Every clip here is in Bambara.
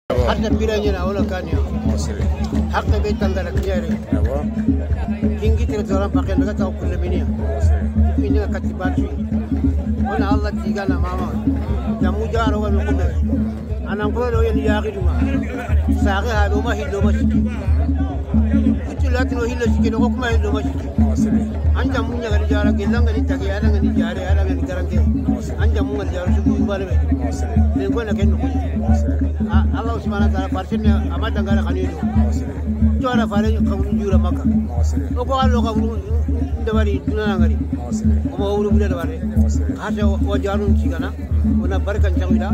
Hadda piranya wala kanyo. Hakka be tangala kiyare. Kingi tere zoran pakai naga tau kulle minia. Ini katibatri. Wana Allah tigana mama. Jamu jaro ga nukume. Anan ko lo yen yaagi duma. Saage ha do ma hillo ma siki. Kutu latino hillo siki no kuma hillo ma siki. Anja munya ga jara gelanga ni tagi ala ngani jare ala ngani garanke. Anja munya jara su balbe. Ne ko na ken ko. Allah subhanahu wa ta'ala parsin amata ngara khanido. Jora fare kawru jura makka. O ko allo kawru ndabari dunana ngari. O mo wuru bule dabare. Hata wa jarun cigana. Ona barkan chawida.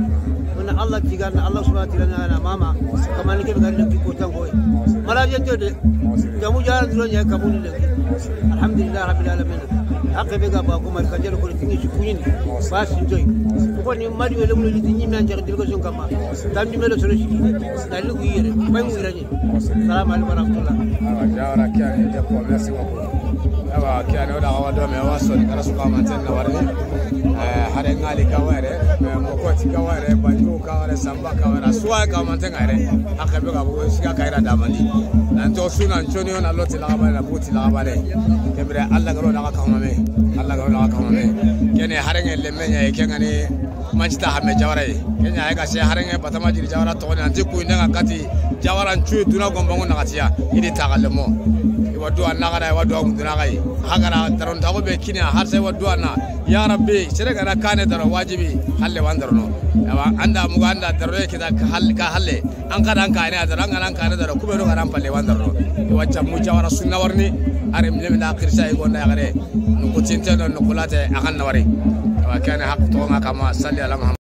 Ona Allah cigana Allah subhanahu wa ta'ala na mama. Kamani ke ngari ki ko tango. Mala jente de. Jamu jara duro nya kabuni le. Alhamdulillah rabbil alamin. Hakke be ga ba ko mar kanjero ko tingi ci kunini. Ba sin joy. Ko ni mari wele mo li nyimi an jere délégation kama. Tan di melo solo siki. Dal ko yere bay mu yirani. Salam alaikum warahmatullah. Awa jawara kiani de ko merci beaucoup. Awa kiani oda wa do me wa so ni kala suka manten na warni. Hare ngali ka were, mo ko ti ka were, banjo ka were, samba ka were, suwa ka manten ngare. Hakke be ga bo sika kaira damandi. Nan to suna nchoni ona loti la ba na buti la ba le. Kembre Allah garo la ka mame. Allah garo la ka mame. Kene hare ngel menya e kengani manchita hamme jawara e. Kenya ay ka se hare ngel batama jiri jawara to ne anti ku ndanga kati jawara nchu duna gombango na katiya idi tagalemo. Iwa du'a nagara iwa du'a muduna gai. Hagara taron tago be kinya har sai wa du'a na ya rabbi sere gara kane daro wajibi halle wandarono. Yawa anda muga anda daro e kita hal ka halle an kada an kane daro an an kane daro kube do garan palle wandarono. Iwa jammu jawara sunna warni are mlemi na khirsa e gonda yagare no ko tinte no kulate akan nawari. Yawa kane hakku to ngaka ma salli ala Muhammad.